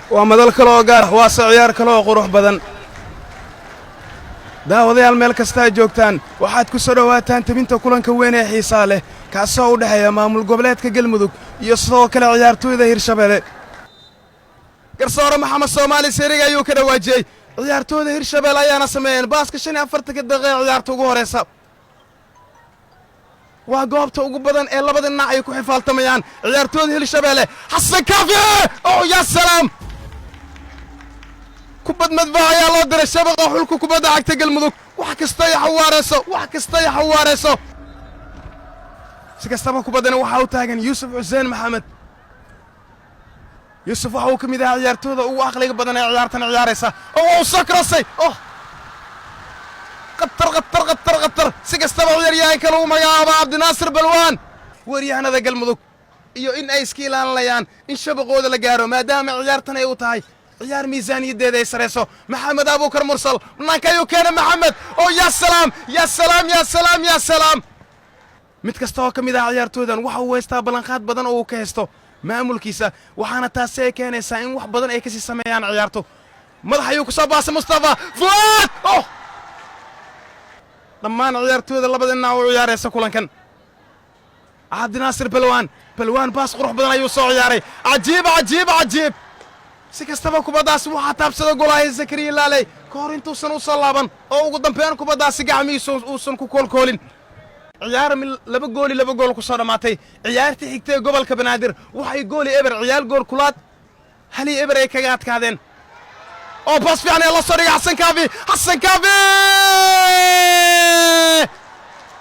Waa madal kale oo gaar, waase ciyaar kale oo qurux badan. Daawadayaal, meel kasta ay joogtaan, waxaad ku soo dhowaataan tebinta kulanka weyn ee xiisaa leh, kaasoo u dhexeeya maamul goboleedka Galmudug iyo sidoo kale ciyaartooyda Hirshabelle. Garsoore Maxamed Soomaali Seriga ayuu ka dhawaajiyey. Ciyaartooyda Hirshabelle ayaana sameeyeen baaska 45-ka daqiiqa ciyaarta ugu horeysa. Waa goobta ugu badan ee labada dhinac ay ku xifaaltamayaan ciyaartooyda Hirshabelle. Xasan Kaafi, oh ya salaam! Kubad madfac ayaa loo diray shabaqa xulka kubadda cagta Galmudug. Wax kasta ay xawaareyso, wax kasta ay xawaareyso. Si kastaba, kubaddani waxaa u taagan Yuusuf Xuseen Maxamed. Yuusuf waxa uu ka mid ahaa ciyaartooyda ugu aqliga badan ee ciyaartan ciyaaraysa. Oo waa uu soo krosay! Oh, khatar, khatar, khatar, khatar! Si kastaba, ciyaaryahanka lagu magacaabo Cabdinaasir Balwaan, weeryahanada Galmudug iyo in ay iska ilaalinayaan in shabaqooda la gaaro, maadaama ciyaartan ay u tahay ciyaar miisaaniyaddeeda ay sarayso. Maxamed Abuukar Mursal banaanka ayuu keenay. Maxamed, oo ya salaam, ya salaam, ya salaam, ya salaam! Mid kasta oo ka mid ah ciyaartooydan waxa uu haystaa ballanqaad badan oo uu ka haysto maamulkiisa, waxaana taasi ay keenaysaa in wax badan ay kasii sameeyaan ciyaarto. Madax ayuu ku soo baasay Mustafa Fuaad. Oh, dhammaan ciyaartooyda labada dhinac u ciyaaraysa kulankan. Cabdinaasir Balwaan, Balwaan baas qurux badan ayuu soo ciyaaray. Cajiib, cajiib, cajiib! Si kastaba, kubaddaasi waxaa taabsada golaahay Zakariya Laaley ka hor intuusan u soo laaban oo ugu dambeyn kubaddaasi gacmihiisa uusan ku koolkoolin. Ciyaar laba gooli laba gool ku soo dhammaatay. Ciyaartii xigtay gobolka Banaadir waxay 1-0 ciyaal gool kulaad 1-0 ay kaga adkaadeen. Oo baas fiican ee la soo dhigay Xasan Kaafi, Xasan Kaafi!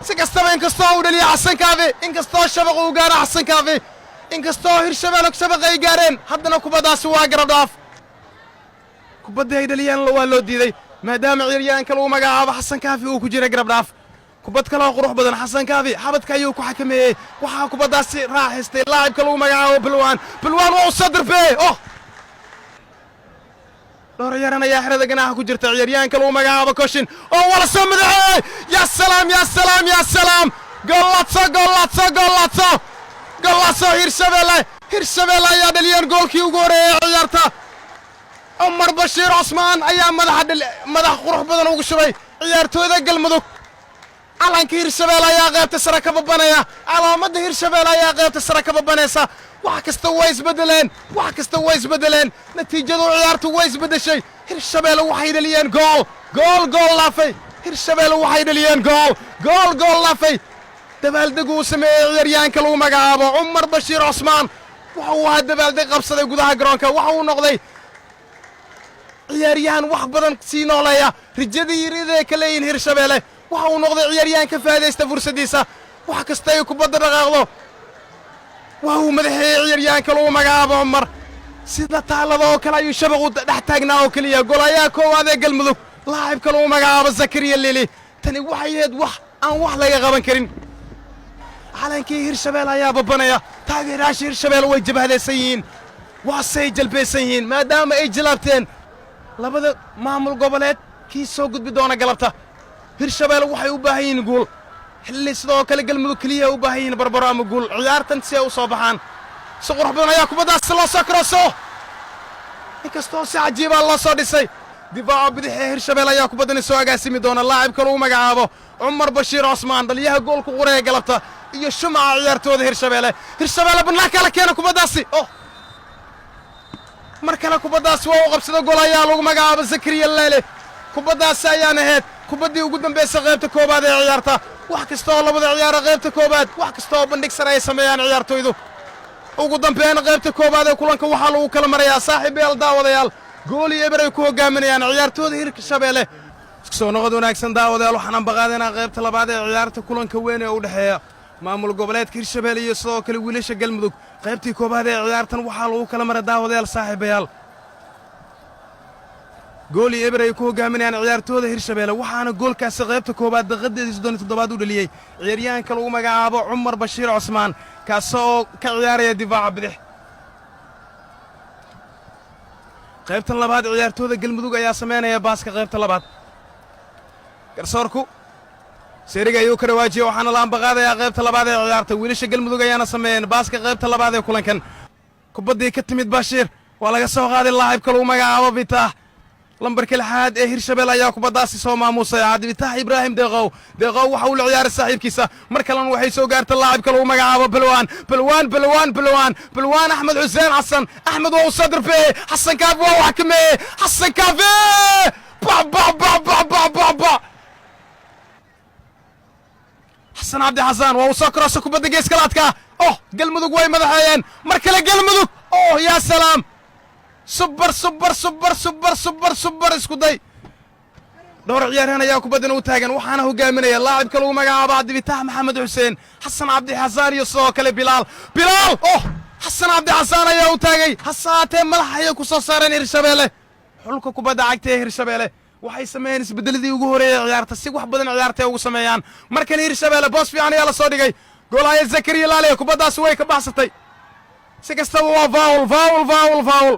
Si kastaba, inkastoo uu dhaliya Xasan Kaafi, inkastoo shabaq uu gaaro Xasan Kaafi, inkastoo Hirshabelle shabaq ay gaareen, haddana kubaddaasi waa garab dhaaf. Kubaddii ay dhaliyeen waa loo diiday, maadaama ciyaaryahanka lagu magacaabo Xasan Kaafi uu ku jira garab dhaaf. Kubad kaloo qurux badan, Xasan Kaafi xabadka ayuu ku xakameeyey. Waxaa kubaddaasi raaxaystay laacibka lagu magacaabo Balwaan. Balwaan waa u soo dirbeeyey. Oh, dhowr ciyaran ayaa xerada ganaaxa ku jirta. Ciyaaryahanka lagu magacaabo Koshin oo wala soo madaxeeyey! Ya salaam, ya salaam, ya salaam! Gollatso, gollatso, gollatso, gollatso! Hirshabelle, Hirshabelle ayaa dhaliyeen goolkii ugu horreeyey ciyaarta. Cumar Bashiir Cosmaan ayaa madaxa madax qurux badan ugu shubay ciyaartooyda Galmudug. Calanka Hirshabelle ayaa qaybta sare ka babanaya. Calaamadda Hirshabelle ayaa qaybta sare ka babanaysa. Wax kasta waa isbeddeleen, wax kasta waa isbeddeleen. Natiijadu ciyaartu waa isbeddeshay. Hirshabelle waxay dhaliyeen gool, gool, gool laafay. Hirshabelle waxay dhaliyeen gool, gool, gool laafay. Dabaaldeg uu sameeyey ciyaaryahanka lagu magacaabo Cumar Bashiir Cosmaan waxa uu ahaa dabaaldeg qabsaday gudaha garoonka. Waxa uu noqday ciyaaryahan wax badan sii nooleeya rajadii yiriday ka leeyihin Hirshabelle. Waxa uu noqday ciyaaryahan ka faa'idaysta fursaddiisa. Wax kasta ay kubadda dhaqaaqdo, waxa uu madaxeeyey ciyaaryahanka lagu magacaabo Cumar. Sida taalada oo kale ayuu shabaq u dhex taagnaa oo keliya golayaha koowaad ee Galmudug, laacibka lagu magacaabo Zakariya Lili. Tani waxay ahayd wax aan wax laga qaban karin. Calankii Hirshabelle ayaa babanaya. Taageerayaasha Hirshabelle way jabhadaysan yihiin, waasay jalbaysan yihiin, maadaama ay jalaabteen labada maamul goboleed kii soo gudbi doona galabta. Hirshabelle waxay u baahan yihiin guul, xilli sidoo kale Galmudug keliya u baahan yihiin barbaro ama guul ciyaartan si ay u soo baxaan. Si qurux badan ayaa kubaddaasi loo soo kroso, inkastoo si cajiibaa loo soo dhisay. Difaaca bidix ee Hirshabelle ayaa kubaddani soo agaasimi doona. Laacibka lagu magacaabo Cumar Bashiir Cosmaan, dhaliyaha goolku quraya galabta iyo shumaca ciyaartooda Hirshabelle. Hirshabelle bannaanka la keena kubaddaasi. Oh, mar kale kubaddaasi waa u qabsada gool ayaa lagu magacaabo Zakariya Leele. Kubaddaasi ayaan ahayd kubaddii ugu dambaysa qaybta koowaad ee ciyaarta. Wax kasta oo labada ciyaara qaybta koowaad, wax kasta oo bandhig sare ay sameeyaan ciyaartoydu, ugu dambeyn qaybta koowaad ee kulanka waxaa lagu kala marayaa, saaxiibayaal, daawadayaal, 1-0 ay ku hogaaminayaan ciyaartooda Hirshabeelle. Isku soo noqod wanaagsan, daawadayaal. Waxaan ambaqaadaynaa qaybta labaad ee ciyaarta kulanka weyn ee u dhexeeya maamul goboleedka Hirshabeelle iyo sidoo kale wiilasha Galmudug. Qaybtii koowaad ee ciyaartan waxaa lagu kala maray, daawadayaal, saaxiibayaal, 1-0 ay ku hogaaminayaan ciyaartooda Hirshabeelle. Waxaana goolkaasi qaybta koowaad daqiiqadeedii 37aad u dhaliyey ciyaaryahanka lagu magacaabo Cumar Bashiir Cosmaan, kaas oo ka ciyaaraya difaaca bidix. Qaybtan labaad ciyaartooda Galmudug ayaa samaynaya baaska qaybta labaad. Garsoorku seeriga ayuu ka dhawaajiyey, waxaana la ambaqaadayaa qaybta labaad ee ciyaarta. Wiilasha Galmudug ayaana sameeyeen baaska qaybta labaad ee kulankan. Kubaddii ka timid Bashiir Waa laga soo qaaday laacibka lagu magacaabo Bitaax. Lambarka lixaad ee Hirshabelle ayaa kubaddaasi soo maamuusay, Cabdibitaax Ibraahim Deeqow. Deeqow waxa uu la ciyaaray saaxiibkiisa. Mar kalena waxay soo gaartay laacibka lagu magacaabo Balwaan, Balwaan, Balwaan, Balwaan, Balwaan Axmed Xuseen Xasan. Axmed waa uu soo darbeeyey. Xasan Kaafi waa wax kameeyey. Xasan Kaafi, ba ba ba ba ba ba ba! Xasan Cabdi Xasan waa uu soo koroosa kubadda geeska laadka. Oh, Galmudug way madaxeeyeen mar kale. Galmudug, oh yaa salaam! Super, super, super, super, super, super isku day. Dhowr ciyaaryahan ayaa kubaddan u taagan, waxaana hogaaminaya laacibka lagu magacaabo Cabdibitaax Maxamed Xuseen Xasan. Cabdi Xasaan iyo sidoo kale Bilaal. Bilaal, oh, Xasan Cabdi Xasaan ayaa u taagay, hase haatee madax ayay ku soo saareen Hirshabeelle. Xulka kubadda cagta ee Hirshabeelle waxay sameeyeen isbedeladii ugu horeeyay ciyaarta si wax badan ciyaarta ay ugu sameeyaan. Mar kale Hirshabeelle boos fiican ayaa la soo dhigay. Goolhaya Zakariya Laaliya kubaddaasi way ka baxsatay. Si kastaba waa foul, foul, foul, foul.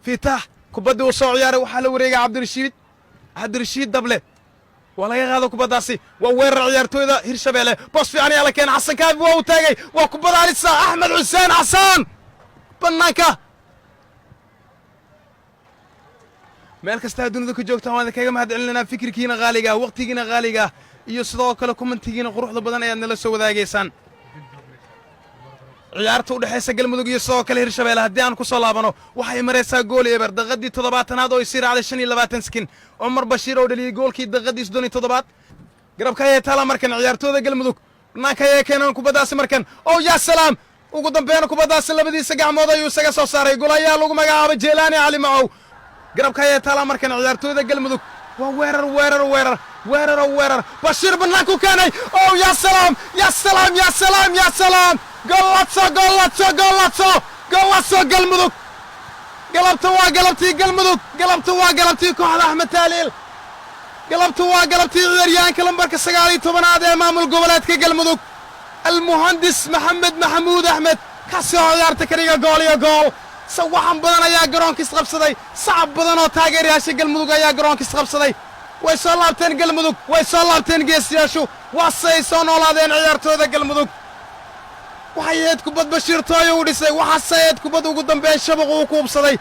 Fitaax kubaddii uu soo ciyaaray waxaa la wareegay Cabdirashiid, Cabdirashiid Dable. Waa laga qaado kubaddaasi. Waa weerar ciyaartooyda Hirshabeelle. Boos fiican ayaa la keenay. Xasan Kaafi waa uu taagay. Waa kubadda halisa. Axmed Xuseen Xasaan bannaanka. Meel kastaa dunida ka joogtaan, waan idinkaga mahad celinanaa fikirkiina qaaliga ah, waqtigiina qaaliga ah iyo sidoo kale commentigiina quruxda badan ayaad nala soo wadaagaysaan. Ciyaarta u dhexaysa Galmudug iyo sidoo kale Hirshabeelle haddii aan ku soo laabano, waxay maraysaa 1-0 daqiiqadii 70aad oo ay sii raacday 25 sekin. Cumar Bashiir oo dhaliyey goolkii daqiiqadii 37aad. Garabka ayay taala markan ciyaartooyda Galmudug. Banaanka ayay keenaan kubaddaasi markan. Oh yaa salaam! Ugu dambeyn kubaddaasi labadiisa gacmood ayuu isaga soo saaray golayaa lagu magacaabo Jeelaani Cali Macow. Garabka ayay taala markan ciyaartooyda Galmudug. Waa weerar, weerar, weerar, weeraro, weerar. Bashiir banaanku keenay. Oh yaa salaam, yaa salaam, yaa salaam, yaa salaam! Gollatso, gollatso, gollatso, gollatso Galmudug! Galabta waa galabtii Galmudug. Galabta waa galabtii kooxda Axmed Taaliil. Galabta waa galabtii ciyaaryahanka lambarka 19aad ee maamul goboleedka Galmudug, Almuhandis Maxamed Maxamuud Axmed, kaasi oo ciyaarta ka dhiga 1-1. Sawaxan badan ayaa garoonka isqabsaday. Sacab badan oo taageerayaasha Galmudug ayaa garoonka isqabsaday. Way soo laabteen Galmudug, way soo laabteen geesiyaashu, waase ay soo noolaadeen ciyaartooyda Galmudug. Waxay ahayd kubad Bashiir Tooyo uu dhisay, waxaase ahayd kubad ugu dambeyn shabaq uu kuubsaday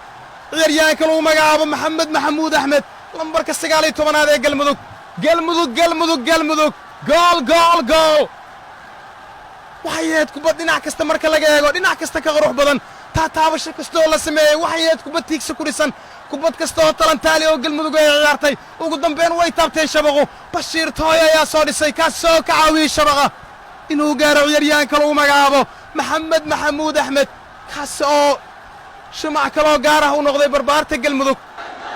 ciyaaryahanka lagu magacaabo Maxamed Maxamuud Axmed, lambarka 19aad ee Galmudug. Galmudug, Galmudug, Galmudug, gool, gool, gool! Waxay ahayd kubad dhinac kasta marka laga eego, dhinac kasta ka qurux badan. Taataabasho kasta oo la sameeyey, waxay ahayd kubad tiigsi ku dhisan. Kubad kasta oo talantaali oo Galmudug ay ciyaartay, ugu dambeyn way taabteen shabaqu. Bashiir Tooyo ayaa soo dhisay, kaasoo ka caawiyey shabaqa inuu gaaro ciyaaryahanka lagu magacaabo Maxamed Maxamuud Axmed, kaas oo shumac kaloo gaar ah u noqday barbaarta Galmudug.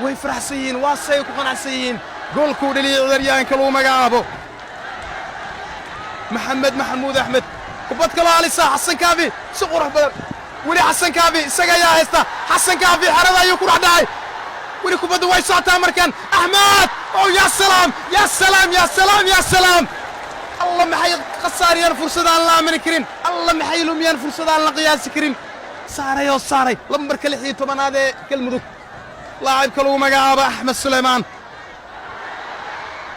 Way faraxsan yihiin, waase ay ku qanacsan yihiin goolkuu dheliyey ciyaaryahanka lagu magacaabo Maxamed Maxamuud Axmed. Kubad kaloo halisa. Xasan Kaafi si qurux badan. Weli Xasan Kaafi isaga ayaa haysta. Xasan Kaafi xerada ayuu ku dhex dhacay. Weli kubaddu way socotaa markan. Axmed, oh yaa salaam, yaa salaam, yaa salaam, yaa salaam! Alla maxay khasaariyaan fursad aan la aamini karin! Alla maxay lumiyaan fursad aan la qiyaasi karin! Saaray oo saaray lambarka 16aad ee Galmudug, laacibka lagu magacaabo Axmed Sulaymaan.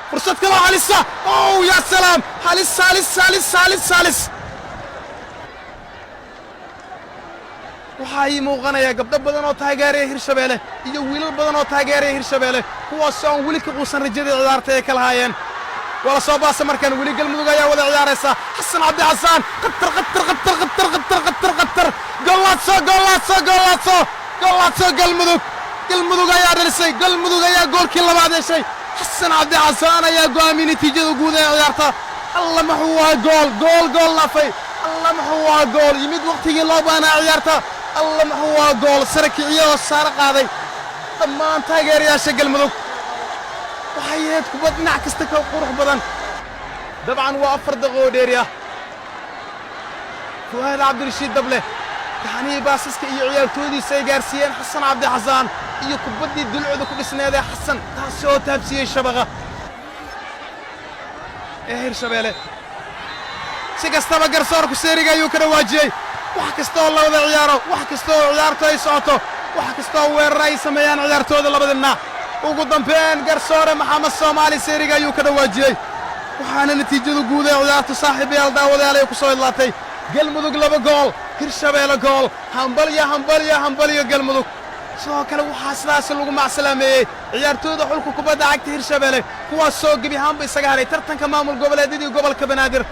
Fursad kaloo halisa. Oh yaa salaam! Halis, halis, halis, halis, halis! Waxaa ii muuqanaya gabdho badan oo taageeraya Hirshabeelle iyo wiilal badan oo taageeraya Hirshabeelle, kuwaasoo aan weli ka quusan rajadii ciyaarta ay ka lahaayeen. Waa la soo baasa markan. Weli Galmudug ayaa wada ciyaaraysa. Xasan Cabdi Xasaan, khatar, khatar, khatar, khatar, khatar, khatar, khatar! Gollaadso, gollaadso, gollaadso, gollaadso Galmudug! Galmudug ayaa dhalisay. Galmudug ayaa goolkii labaad heshay. Xasan Cabdi Xasaan ayaa go'aamiyey natiijada guud ee ciyaarta. Alla muxuu waa gool, gool, gool laafay! Alla muxuu waa gool yimid waqtigii loo baahnaa ciyaarta! Alla muxuu waa gool sare kiciye oo saare qaaday dhammaan taageerayaasha Galmudug! Waxay ahayd kubad dhinac kasta ka qurux badan. Dabcan waa 4 daqiiqo oo dheeri ah. Fu'aad Cabdirashiid Dable gacanihii baasaska iyo ciyaartooydiisa ay gaarsiiyeen Xasan Cabdi Xasaan iyo kubaddii dulcooda ku dhisneedee Xasan, taasi oo taabsiiyey shabaqa ee Hirshabeelle. Si kastaba garsoorku seeriga ayuu ka dhawaajiyey. Wax kasta oo la wada ciyaaro, wax kasta oo ciyaartu ay socoto, wax kasta oo weerar ay sameeyaan ciyaartooyda labada dhinac, ugu dambeyn garsoore Maxamed Soomaali seeriga ayuu ka dhawaajiyey, waxaana natiijada guud ee ciyaartu, saaxiibayaal, daawadayaal, ay ku soo idlaatay Galmudug 2 gool. Hirshabeelle gool. Hambalyo, hambalyo, hambalyo Galmudug. Sidoo kale waxaa sidaasi lagu macsalaameeyey ciyaartooyda xulka kubadda cagta Hirshabeelle, kuwaas soo gebi ahaanba isaga haray tartanka maamul goboleedyadii gobolka Banaadir.